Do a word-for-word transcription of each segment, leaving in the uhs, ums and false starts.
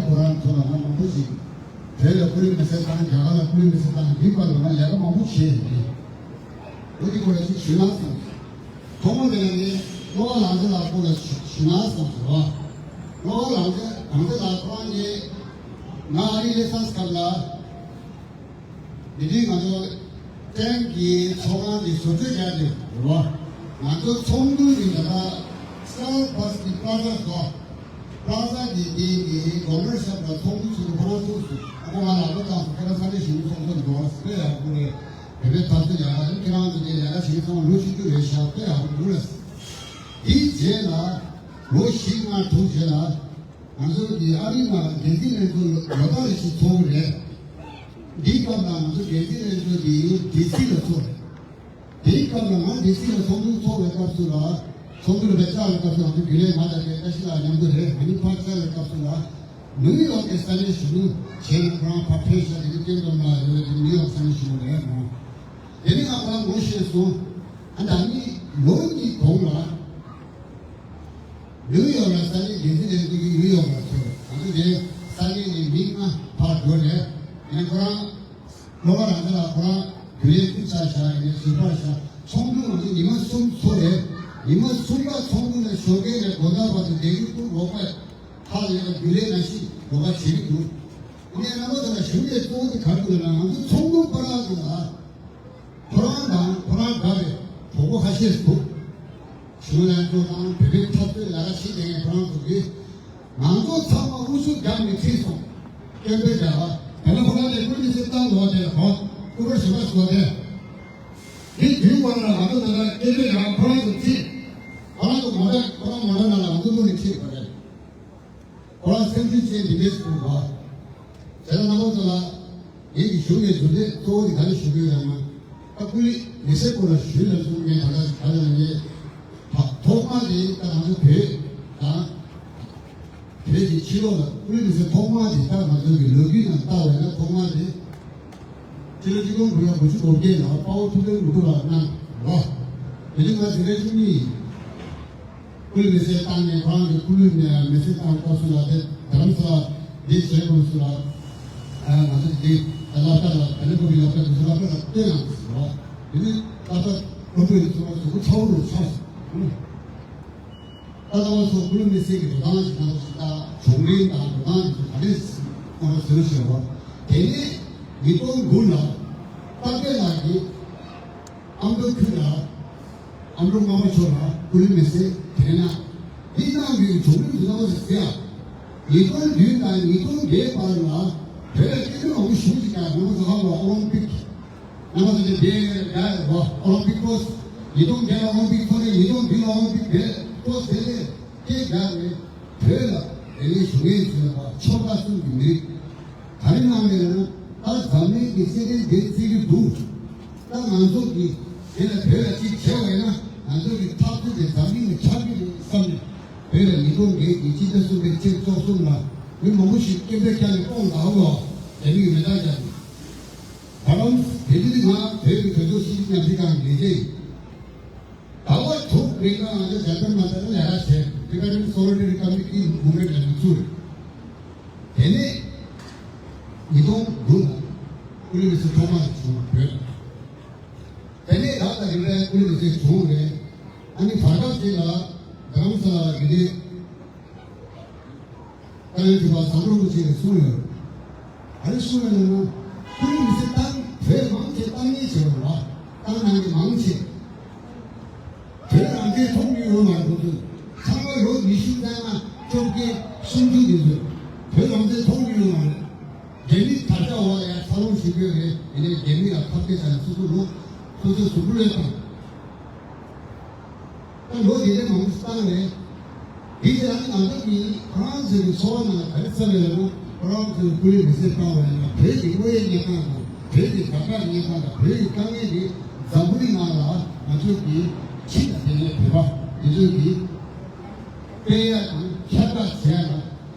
ཁོ་རང་ཚོ་ལ་ང་མང་པོ་ཞིག་བོད་ལ་སྐུ་ལུས་མེ་སྲེག་བཏང་། རྒྱ་གར་ལ་སྐུ་ལུས་མེ་སྲེག་བཏང་། འདི་བར་ལ་ང་ལས་ཀ་མང་པོ་བྱས་ཡོད་རེད། འོ་དེ་ཁོ་རང་ཅིག་ཞུས་ན་བསམ། ཐོག་མ་དེ་ལ་ནི་བློ་དགའ་རང་བཙན་ལགས་ཁོ་ལ་ཞུས་ན་བསམ་ཟེར་བ། བློ་དགའ་རང་བཙན་རང་བཙན་ལགས་ཁོ་རང་ནི་ང་ཨ་རིའི་སླེབས་ས་སྐབས་ལ། དེ་དུས་ང་ཚོ་ཀྲེན་གྱི་ཚོགས་ཁང་གི་ཟུར་ཚོད་རྒྱག་དུས་རེད་བ། ང་ཚོ་ཚོགས་འདུ་ནི་ད་ལྟ་སི་ཊར་བྷ་སི་གི་པ་ལ་ཛ་ཟེར། པ་ལ་ཛ་གི་དེ་གི་སྒོ་མོའི་ཞབས་ལ་ཚོགས་འདུ་ཚོགས་འདུ་ཁོ་རང་ཚོགས་སུ་ཨ་ཁོ་ང་ལ་ལོ་ཙམ་སུ་ཁྱེད་རང་ས་གནས་གཞོན་ནུ་ཚོགས་གཙོ་འགྲོ་བ་དཔེ་ཡག་པོ་རེད། བོད་པའི་འཐབ་རྩོད་ཡག་ག་རེད། ཁྱེད་རང་ཚོ་དེ་ལས་ཀ་བྱེད་ཚང་མ་ལོ་བཅུ་དྲུག་རེད་ཤག་དཔེ་ཡག་པོ་འདུག་ལ། དེའི་རྗེས་ལ་ལོ་བཞི་ལྔ་དྲུག་རྗེས་ལ། ང་ཚོ་གི་ཨ་རི་ནང་འགན་འཛིན་ལྷན་ཚོགས་ལོ་ལོ་ལྟར་རེ་བཞིན་ཚོགས་ཀྱི་རེད། འདིའི་སྐབས་ལ་ང་ཚོ་འགན་འཛིན་ལྷན་ཚོགས་འདི་ཌི་སི་ལ་ཚོགས་རེད། དེའི་སྐབས་ལ་ང་ཌི་སི་ལ་ཚོགས་འདུ་ཚོགས་པའི་སྐབས་སུ་ལ། ཚོགས་འདུ་ལ་བཅར་བའི་སྐབས་སུ་ང་ཚོ་རྒྱུན་ལས་ང་དང་བཀྲ་ཤིས་ལགས་མཉམ་དུ་རེད། ང་གཉིས་ཕར་བཅར་བའི་སྐབས་སུ་ལ། ནིའུ་ཡོག་གི་ས་གནས་གཞོན་ནུ་བྱས་ནས་ཁོ་རང་ཕར་ཕེབས་ཤག་དེ་ནི་སྐྱེ་འགྲོ་མ་ཡོད་པའི་ནིའུ་ཡོག་ས་གནས་གཞོན་ནུ་རེད་མོ། དེ་ནི་ང་ཁོ་རང་ངོ་ཤེས་སོང་། ཨ་ད་ནི་ལོ་གཉིས་གོང་ལ། ནིའུ་ཡོག་ལ་ས་གནས་འགན་འཛིན་ལྷན་ཚོགས་ཀྱིས་ནིའུ་ཡོག་ལ་ཚོགས། ང་ཚོ་དེ་ས་གནས་ནས་མི་ལྔ་ཕར་འགྲོ་ནས། ཡང་ཁོ་རང་བློ་དགའ་རང་བཙན་ལགས་ཁོ་རང་རྒྱུན་ལས་ཀུན་བཅར་བཞག་ཡིན་ནས་ཟུར་པར་བཞག་ཚོགས་འདུ་ང་ཚོ་ཉི་མ་གསུམ་ཚོགས་རེད། ཉི་མ་གསུམ་པ་ཚོགས་འདུ་ནས་ཞོགས་ཀས་ནས་དགོང་དག་བར་དུ་ལས་འགུལ་ཀུན་རོགས་པས་ཁག་ལས་ཀ་རྒྱུན་ལས་ནང་བཞིན་རོགས་པ་བྱེད་ཀྱི་འདུག་ངས་རྣམ་པ་ཚོ་ལ་ཞུ་ཡས་གཙོ་བོ་དེ་ག་རེ་འདུག་ལབ་ན། ང་ཚོ་ཚོགས་འདུ་བར་དུ་ལ། ཁོ་རང་དང་ཁོ་རང་འདྲ་བའི་གྲོགས་པོ་ཁ་ཤས་འདུག་གཞོན་ནུ་ལྷན་ཚོགས་དང་བོད་པའི་འཐབ་རྩོད་ལས་ཀ་བྱེད་མཁན་ཁོ་རང་ཚོ་གིས་ང་ཚོ་ཚང་མ་དབུ་ཚུགས་རྒྱབ་ནས་ཁྲིད་སོང་། སྐད་འབོད་རྒྱག་པ་དེ་ལ་ཁོ་རང་ལས་ཁུར་མི་སེར་བཏང་འདུག་དེ་ལ་ཧོ་སྐུ་པར་ཞིག་པ་ཞིག་འདུག་དེ། དེ་དུས་བར་ལ་ང་ཚོ་ད་ལྟ་སྐད་འབོད་རྒྱག་པ་ཁོ་རང་ཚོ་ཁྲིད། ཁོ་རང་ཚོ་མོ་ཊ་ཁོ་རང་མོ་ཊ་ནང་ལ་ང་ཚོ་བླུགས་ནས་ཁྲིད་པ་རེད། ཁོ་རང་སེམས་ཤུགས་ཅན་འདི་འདྲས་སུ་བ། དེ་ལ་རྣམ་པ་ཚོ་ལ་ངེད་ཀྱི་གཞུང་ནས་མཛུབ་སྟོན་གཙོ་བོ་དེ་ག་རེ་ཞུ་དགོས་ཡོད་ན། ད་སྐུ་ལུས་མེ་སྲེག་སྐོར་ལ་ཞུས་ལ་གསུངས་ངས་ད་ལྟ་ད་ལྟ་ངས་ཐོག་མ་དེ་ད་ང་ཚོ་བོད་དང་བོད་ཀྱི་ཕྱི་ལོགས་ལ་སྐུ་ལུས་མེ་སྲེག་ཐོག་མ་དེ་ད་ང་ཚོ་གི་ལོ་རྒྱུས་ནང་ལྟ་བས་ན་ཐོག་མ་དེ་ཕྱི་ལོ་ཆིག་སྟོང་དགུ་བརྒྱ་དགུ་བཅུ་གོ་བརྒྱད་ལ་དཔའ་བོ་ཐུབ་བསྟན་ལུ་གུ་ལ་གནང་བ། དེ་ནི་ང་དེ་འདྲའི་བཅུ་གཉིས་ཡིན། སྐུ་ལུས་མེ་སྲེག་བཏང་ནས་ཁོ་རང་གི་སྐུ་ལུས་མེ་མེ་སྲེག་བཏང་སྐབས་སུ་ལ་དེ་རྡ་རམ་ས་ལ་འདི་བྱས་སྐབས་སུ་ལ། ང་ཚོ་འདི་སློབ་གྲྭ་ལ་དེ་ནས་ཀོ་བི་སློབ་གྲྭ་འདི་ཚོ་སློབ་གྲྭ་ལ་བསྟན་ཡང་ཟེར་བ། དེ་ནི་སློབ་གྲྭ་སློབ་ཕྲུག་འདི་ཚོ་གཟུགས་པོ་ཚ་བོ་རུ་ཆགས་སོང་། ད་ལྟ་བ་ཚོ་སྐུ་ལུས་མེ་སྲེག་གི་འགྲོ་སྟངས་ཞིག་ང་ཚོ་ཞིག་ད་བྱུང་རིམ་དང་འགྲོ་སྟངས་འདི་ཚོ་ག་རེ་སྐོར་ཟེར་ཞེས་པ། དེ་ནས་ཉིས་སྟོང་དགུ་ལ་སྟག་རྒྱལ་ལགས་ཀྱིས། ཨ་མདོ་ཁུལ་ལ་ཨ་མདོ་རྔ་པ་ཕྱོགས་ལ་སྐུ་ལུས་མེ་སྲེག་དེ་ན་འདི་གནང་རྒྱུའི་བྱུང་རིམ་དེ་ལྟ་བུ་ཞིག་ཟེར་ཡ། ཉིས་སྟོང་བདུན་དང་ཉིས་སྟོང་བརྒྱད་བར་ལ་བོད་ལ་སྐད་འཕྲིན་མང་པོ་ཞུ་ཞིག་ཀྱང་རྣམ་པ་ཚོ་ཧ་གོ། ཨོ་ལིམ་པིག་རྣམ་པ་ཚོ་དེ་བརྒྱད་ར་ཨོ་ལིམ་པིག་ཐོག་ཉིས་སྟོང་བརྒྱད་ལ་ཨོ་ལིམ་པིག་ཐོག་ནས་ཉིས་སྟོང་བདུན་ལ་ཨོ་ལིམ་པིག་བརྒྱད་ཐོག་དེ་ལས་སྐད་རྒྱག་ནས་བོད་ལ་དེ་ནས་བཞུགས་མཁན་ཚོས་པ་ཆོལ་ཁ་གསུམ་གྱི་མི་རིགས། ག་རེ་གནང་རེད་ན། ད་འཛམ་གླིང་གི་སྲིད་དོན་འདི་བརྩི་གི་འདུག་ད་ང་ཚོ་གིས་དེ་ལ་བོད་ལ་གཅིག་བྱས་པ་ཡིན་ན་ང་ཚོ་གི་འཐབ་རྩོད་དེ་འཛམ་གླིང་ལ་ཁྱབ་ཀྱི་རེད་བསམ་ནས། བོད་ལ་ཉིས་སྟོང་བརྒྱད་ཀྱི་སྤྱི་ཟླ་གསུམ་པའི་ཚེས་བཅུ་གསུམ་ལ་མི་མང་པོ་ཞིག་སྐད་འབོད་བརྒྱབ་ནས་བཀོག་འདག་གོ། རྒྱ་མི་གི་མེ་སྟག་བརྒྱབ་ནས། ད་རུང་དེ་དུས་ང་བོད་ཀྱི་གྲོས་ཚོགས་ཕྱི་སྲིད་ཉམས་ཞིབ་ཁང་གི་ལས་བྱེད་ཡིན། ཟླ་བ་དྲུག་རིང་ལ་ང་ཚོ་འཇར་པན་མ་ཚད་ལ་ལས་ཀ་བྱས། Tibetan Solidarity Committee movement ལ་ཚུར། དེ་ནས་ཉིས་སྟོང་དགུ་ལ་སྐུ་ལུས་མེ་སྲེག་ཐོག་མ་དེ་བྱུང་བ་བོད་ལ། དེ་ནས་ད་ལྟ་རིང་ལ་སྐུ་ལུས་མེ་སྲེག་བྱུང་རེད། ཨ་ནི་བར་སྐབས་ཅིག་ལ་རྡ་རམ་ས་ལ་རེད་དེ། ད་ལན་དྲི་བ་བཟང་པོ་ཞིག་ནས་གསུངས་ཡོད། ག་རེ་གསུངས་ཡོད་ལབ་ན། ཁོ་རང་མི་ཚེ་བཏང་བོད་མང་ཆེ་བཏང་ཉེན་ཆེ་བ་རེད་བ། བཏང་གནང་མཁན་མང་ཆེ། བོད་རང་བཙན་ཐོབ་མྱོང་ཡོད་མ་རེད་ཁོ་ཚོས། ཚང་མ་ལོ་ཉི་ཤུ་ཙམ་ན་བཅོ་བརྒྱད་སུམ་ཅུ་དེ་ཚོས་བོད་རང་བཙན་ཐོབ་མྱོང་ཡོད་མ་རེད། རྒྱ་མི་དར་ཆ་འོག་ལ་ཡང་འཚར་ལོངས་ཞུ་གི་ཡོད་རེད། ཡིན་ནའི་རྒྱ་མི་ལ་ཁ་གཏད་བྱས་ནས་སོ་སོ་ལོ་སོ་སོའི་གཟུགས་པོ་བློས་བཏང་། ད་ལོ་དེ་འདྲའི་མང་པོ་ཞིག་བཏང་ནས། དེ་རྗེས་ལ་ང་ཚོ་གིས་ཁོ་རང་ཚོའི་གི་འཚོ་བ་ནང་ལ་ག་རེ་བསམ་ཡོད་ལབ་ན། ཁོ་རང་ཚོའི་སྐུ་ལུས་མེ་སྲེག་བཏང་བ་ཡིན་ན་བོད་ཀྱི་དངོས་ཡོད་གནས་སྟངས་དང་བོད་ཀྱི་དགའ་དགའ་གནས་སྟངས་དང་བོད་ཀྱི་དཀའ་ངལ་དེ་འཛམ་བུ་གླིང་ནང་ལ་ང་ཚོ་གིས་ཕྱི་དང་དེ་ནས་བོད་པ་དེ་ཚོ་གིས་སྤེལ་ཡ་དང་ཁྱབ་བསྒྲགས་བྱེད་ཡ་ལ་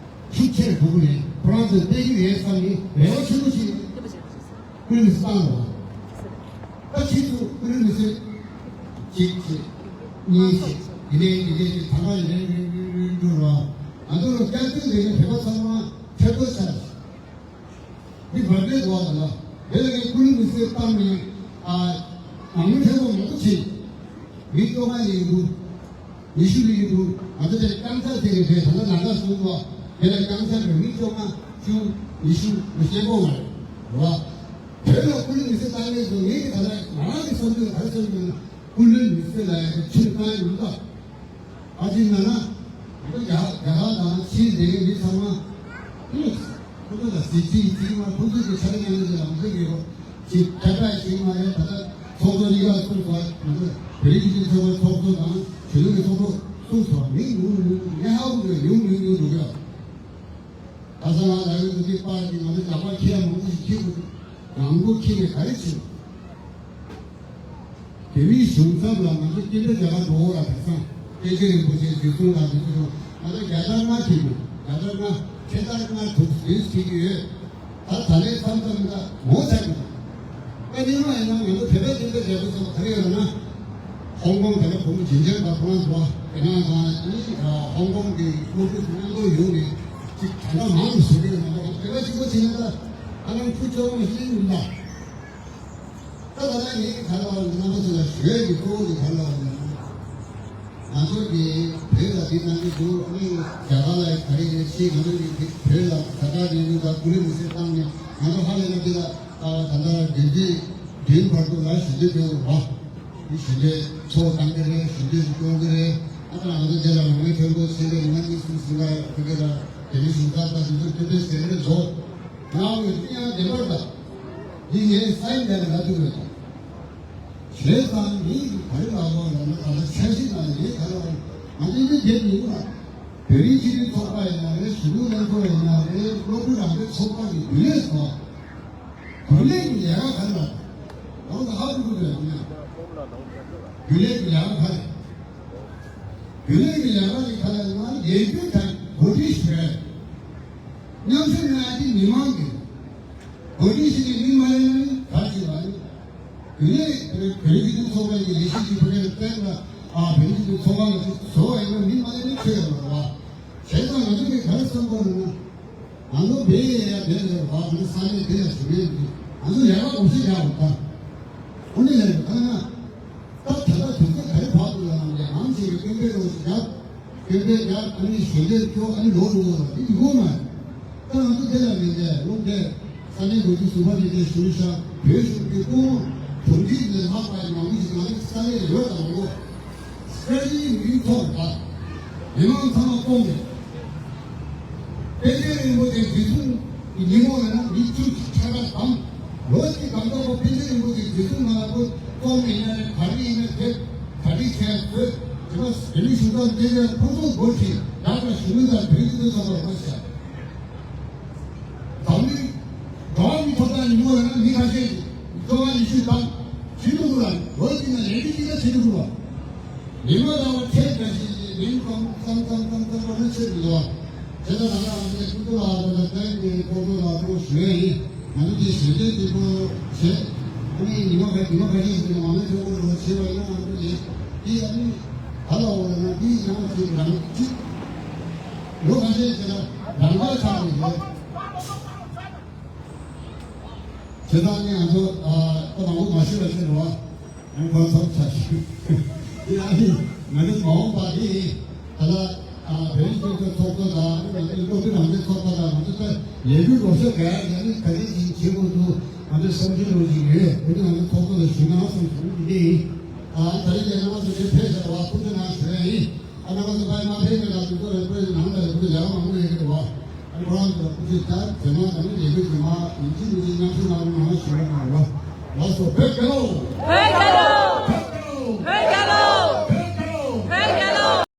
ཤུགས་ཆེར་འགྲོ་གི་རེད། ཁོ་རང་ཚོས་སྤེལ་གྱི་རེད་བསམ་ནས་རེ་བ་ཆེན་པོ་ཞིག་སྐུ་ལུས་བཏང་བ། ད་ཕྱིས་སུ་སྐུ་ལུས་མེ་སྲེག་གཅིག་བྱས། གཉིས་བྱས། དེ་ནས་དེ་ནས་དེ་ད་ག་རེ་རེ་རེ་རེ་འགྲོ་ར། ང་ཚོ་ལ་བསྐྱར་བཅོས་ལས་ཀ་བོད་པ་ཚང་མ་ཁྱབ་ ཐེབས་ཆ་མི་བར་པའི་འགྲོ་བ་ལ། དེ་ལ་ངས་སྐུ་ལུས་མི་གསོད་བཏང་ནས། ཨ། ནང་མི་ཐེ་གཏོགས་མང་པོ་བྱས། མི་བཅོ་ལྔ་ཡིན་འདུག་ཉི་ཤུ་ལི་ཡི་འདུག་ང་ཚོ་དེར་རྐྱང་ཚར་དེ་རེད་པས། ད་ལྟ་ནང་ལ་སོང་བ། དེ་ལ་རྐྱང་ཚར་རེད། མི་བཅོ་ལྔ་བཅུ་ཉི་ཤུ་མི་ཤེས་པོ་མ་རེད། རེད་བ། བོད་ལ་སྐུ་ལུས་མི་གསོད་བཏང་མཁན་ཚོ། ངེད་ཀྱི་ད་ལྟ་ང་རང་གི་བསམ་ཚུལ་ག་རེ་བསམ་ཚུལ་ན། སྐུ་ལུས་མི་གསོད་ལ་ཡང་ཆུ་བཏང་ཡོང་ད། ཨ་ཅེ་ན་ན། རྒྱ་རྒྱ་གར་དང་ཕྱིའི་སྡེ་དགེ་མི་ཚང་མ། ཁོ་ཚོ་ལ་གཟི་བརྗིད་ཡིད་ཚིམ་མ། ཁོ་ཚོ་གི་ཆ་རྐྱེན་ཡོད་ལ་ང་ཚོ་གི་རོ། ཅིག་ཁྱབ་བསྒྲགས་ཞིག་མ་རེད། ད་ལྟ་ཚོགས་གཙོ་གཉིས་ཀ་གསུངས་སོང་། ང་ཚོ་བོད་རིགས་སྤྱི་མཐུན་ཚོགས་པའི་ཚོགས་གཙོ་དང་གཞོན་ནུ་གི་ཚོགས་གཙོ་གསུངས་སོང་། མི་ཉུང་ཉུང་ངས་ཧ་གོ་གི། ཉུང་ཉུང་ཉུང་འགྲོ་གི། ཁ་སང་ང་ལ་ཡོད་དུ་དེ་པར་གྱི་ང་ཚོ་ཇག་པ་ཁྱེད་མང་པོ་ཞིག་ཁྱེད་དགོས་འདུག་རང་མགོ་ཁྱེད་ནས་ག་རེ་བྱེད། དེ་མིན་གཞུང་ཚབ་ལ་ང་ཚོ་སྐྱེ་འདྲ་རྒྱ་གར་འགྲོ་འོ་ལ་དེང་སང་། པཎ་ཆེན་རིན་པོ་ཆེ་འཛིན་བཟུང་ལ་འཛིན་བཟུང་ང་ཚོ་རྒྱ་དར་ལྔ་ཁྱེར་འདུག་རྒྱ་དར་ལྔ་ཁྲི་དར་ལྔ་དྲུག་འཛིན་ཁྱེར་གྱི་ཡོད། ད་ད་ལན་མཚམས་མཚམས་ད་ངོ་ཚ་གི་འདུག་དཔེ་ནི་མ་ཡིན་ན་ང་ཚོ་བོད་པའི་སྐྱེ་འདྲ་རྒྱ་གར་ཚོ་ག་རེ་ཡོད་ལ་ན། ཧོང་ཀོང་དེ་ལ་བུ་མོ་ཇིན་ཇར་དང་ཁོང་ཚོ་དེ་ནང་དང་ནི་ཧོང་ཀོང་གི་སློབ་ཕྲུག་མཉམ་དུ་ཡོང་ནས་ཅིག་གྲངས་ཀ་མང་དུ་བཟོ་གི་ཡོད་མ་གཏོགས། དེ་བ་གཅིག་པོ་བྱས་ན་ད་ཨ་རང་ཁུ་ཅོ་མ་ཤེས་མི་འདུག་ད་ད་ལྟ་ངས་ག་རེ་ལབ་པ་རེད། རྣམ་པ་ཚོ་ལ་ཞུ་ཡས་ཀྱི་གཙོ་བོ་དེ་ག་རེ་ལབ་པ་རེད་ན། ང་ཚོ་གི་བོད་ལ་འདི་གནང་གི་འདུག་ཨ་ནི་རྒྱ་གར་ལ་ག་རེ་རེད་ཅེས། ང་ཚོ་གི་བོད་ལ་ཟ་ཁང་ཉོ་རྒྱུ་དང་སྐུ་ལུས་མེ་སྲེག་བཏང་ནས་ང་ཚོ་ཧ་ལས་ན་འདི་ལ་ད་ལྟ་འདི་འདི་འདིའི་བར་དུ་ལ་ཞི་བདེ་སྤེལ་དགོས་པ། འདི་ཞི་བདེ་ཚོགས་བཏང་གི་རེད། ཞི་བདེ་ཞིག་སྐྱོང་གི་རེད། ཨ་ད་ང་ཚོ་འདི་ལ་རང་མོས་མཐུན་པོ་བྱས་ཏེ་ཉི་མ་གཉིས་གསུམ་ཟིན་ལ་ཕ་གི་ལ་དེ་རིང་གཞུང་ཚབ་དང་དེ་ཚོ་མཐུན་སྒྲིལ་བྱས་རེད་བཟོ། ང་འོས་བསྟུན་ཡང་བདེན་པར་དང་། འདི་ངའི་སའིན་ལས་ལ་ལབ་ཐུབ་ཡོད་དམ། བྱས་ཙང་ངས་ག་རེ་ལབ་དགོས་ལབ་ན། ད་ལྟ་འཆར་གཞི་ནང་ངས་ག་རེ་ལབ་དགོས། ང་ཚོ་འདི་བསྡད་མི་འདུག་ལ། བོད་རིགས་སྤྱི་མཐུན་ཚོགས་པ་ཡིན་ན་རེད། གཞོན་ནུ་ལྷན་ཚོགས་ཡིན་ན་རེད། སློབ་ཕྲུག་རང་བཙན་ཚོགས་པ་གི་རྒྱུན་ལས་སོ། རྒྱུན་ལས་ཀྱི་ལས་ཀ་ག་རེ་ལབ། ང་ཚོ་ཧ་གོ་གི་རེད་ཡང་ན། རྒྱུན་ལས་ཀྱི་ལས་ཀ་ག་རེ། རྒྱུན་ལས་ཀྱི་ལས་ཀ་དེ་ག་རེ་ལབ་ན། ལས་འགུལ་དང་གོ་སྒྲིག་ཞུ་ཡ། མཉམ་ཞུགས་གནང་ཡ་དེ་མི་མང་གི། གོ་སྒྲིག་བྱེད་མཁན་མི་མ་ཡིན་ན་ནི་ག་ཅིག་ལ་ནི། དེ་ནས་བོད་རིགས་སྤྱི་མཐུན་ཚོགས་པའི་ལས་གཞི་གཅིག་པུ་རེ་བསྟན་ལ། ཨ། བོད་རིགས་སྤྱི་མཐུན་ཚོགས་པ་ལ་ཅིག་བཟོ་བ་ཡིན་ན་མི་མ་ཡིན་ན་ཁྱོད་ཡོད་མ་རེད་བ། བྱས་ཙང་ང་ཚོ་གིས་ག་རེ་བསམ་དགོས་རེད་ན། ང་ཚོ་བལ་ཡས་ཡ་དེ་ལས་བ་ང་ཚོ་ས་གནས་དེ་ལ་ཞུ་མེད་འདུག་ང་ཚོ་ལས་ཀ་གོམས་གཤིས་རྒྱག་དགོས་ད། འོ་ནི་ལས་ཀ་ན། ད་ད་ལྟ་དུས་ཚོད་ག་རེ་བར་དུ་ལ་ནང་ལས་ནང་བྱེད་ཀྱི་སྐད་འབོད་རོགས་ཞིག་རྒྱབ། སྐད་འབོད་རྒྱབ། ཨ་ནི་ཞལ་འདེབས་སྐྱོར། ཨ་ནི་ལོག་འགྲོ་བ་ལ་འདི་འདུག་མ། ད་ང་ཚོ་དེ་ལ་མེད་པས་ལོ་འདས་ས་གནས་འགོ་ཁྲིད་ཟུར་པ་རེ་རེ་ཞུ་ཤག་བོད་གཞུང་གི་ཁོངས་གྲོང་ཁྱེར་ནས་ལྷག་པའི་མང་པོ་ཞིག་ང་ཚོ་ས་གནས་ཡོད་དང་མང་པོ། སྐད་ཡིག་མིང་ཐོག་ལ་མི་མང་ཚང་མ་བསྐོངས་ནས། པཎ་ཆེན་རིན་པོ་ཆེ་འཛིན་བཟུང་གི་ཉིན་མོ་ལ་ན་མི་བཅུ་ཕྲག་གྲངས་དང་། ལོ་གཅིག་གང་ཐོག་པ་པཎ་ཆེན་རིན་པོ་ཆེ་འཛིན་བཟུང་གནང་བ་ཚོ་གཏོང་མི་ཉན་ནས་ག་རེ་ཡིན་ན་དེ་ག་རེ་བྱས་ཚོད་དེ་ཚོ་བོད་མི་གཞུང་དང་བསྟན་པའི་ཁོང་ཚོ་སྒོ་ཁྲིད་ཡག་ལ་ཞུ་མི་དང་བོད་མི་ཚོ་ཚོ་ལ་ཁོ་བྱས། འཛམ་གླིང་འགྲོ་བ་མིའི་ཐོབ་ཐང་ཉིན་མོ་ལ་ན་མི་ཁ་ཤས་ཀྱིས་བཅོ་ལྔ་ཉི་ཤུ་དང་བྱེད་ཐུབ་ལ་ལོ་གཅིག་ན་ལས་འགུལ་གཅིག་ལ་བྱེད་ཐུབ་ལ། མི་མང་ལ་ཁྲལ་འགའ་ཞིག་མིང་ཙམ་ཙམ་ཙམ་ཙམ་ཙམ་པ་ནི་ཆེད་དུ་ལོ། དེ་ལ་ང་རང་ཚོའི་སྐུ་ཚེ་ལ་ལ་བརྟེན་ནས་ཁོང་ཚོ་ལ་ཐུགས་ཞུ་ཡ་ཡིན། ང་ཚོ་དེ་ཞལ་འདེབས་དེ་ཚོ་བྱས། ཨ་ནི་ཉི་མ་ག་ཉི་མ་ག་ཞིག་ཟིན་ནས་མ་ཎི་ཐོན་ཁུངས་ལོ་བྱས་པ་ཡིན་ན་ང་ཚོ་དེ་དེ་ཨ་ནི་ག་ལ་འོ་ལ་ན་དེ་ཡང་དེ་རང་གཅིག་ལོ་ཁ་ཤས་ཟིན་ན་རང་དགར་ཆགས་ནས་ཡོད། བྱས་ཙང་ནི་ང་ཚོ་ཨ་ཁོ་མང་པོ་མ་ཤི་བ་ཤི་རོ། ཨ་ཁོ་ཚོ་ཆ་ཤི། དེ་ཨ་ནི་ང་ཚོ་མ་འོངས་པ་དེ་ད་ལ་ཨ་བོད་རིགས་སྤྱི་མཐུན་ཚོགས་གཙོ་དང་ཨ་ནི་ང་ཚོ་སློབ་ཕྲུག་རང་བཙན་ཚོགས་པ་དང་ང་ཚོ་ད་ལས་འགུལ་ལོ་ཤས་ག་ཡ་ནི་ག་རེ་ཡིན་བྱེད་དགོས་འདུག་ང་ཚོ་བསམ་ཚུལ་ལོ་ཅིག་ཡོད། དེ་ནི་ང་ཚོ་ཚོགས་གཙོ་ལ་ཞུས་ན་བསམ་བྱུང་འདི་འདྲ་ཡིན། ཨ་ད་རེས་ཀྱི་ང་ཚོ་དེ་ཕེབས་བཞག་པ་ཐུགས་རྗེ་གནང་ཞུ་ཡ་ཡིན། ཨ་ནི་ང་ཚོ་ཕ་ཡི་མ་ཕེབས་ཀྱི་ལ་དུས་ཚོད་རེ་བོད་ནང་ལ་ཡོད་པའི་ལས་ཀ་མང་པོ་ཡོད་ཀྱི་རེད་བ། ཨ་ནི་ཁོ་རང་ཚོ་སྐུ་ཚེ་ད་རྗེས་མ་ད་ནི་ལས་འགུལ་རྗེས་མ་ཡིན་གཅིག་མིན་གཅིག་མཉམ་ཞུགས་གནང་རོགས་གནང་ཞུ་རོགས་གནང་རོགས། ལགས་སོ། བོད་རྒྱལ་ལོ།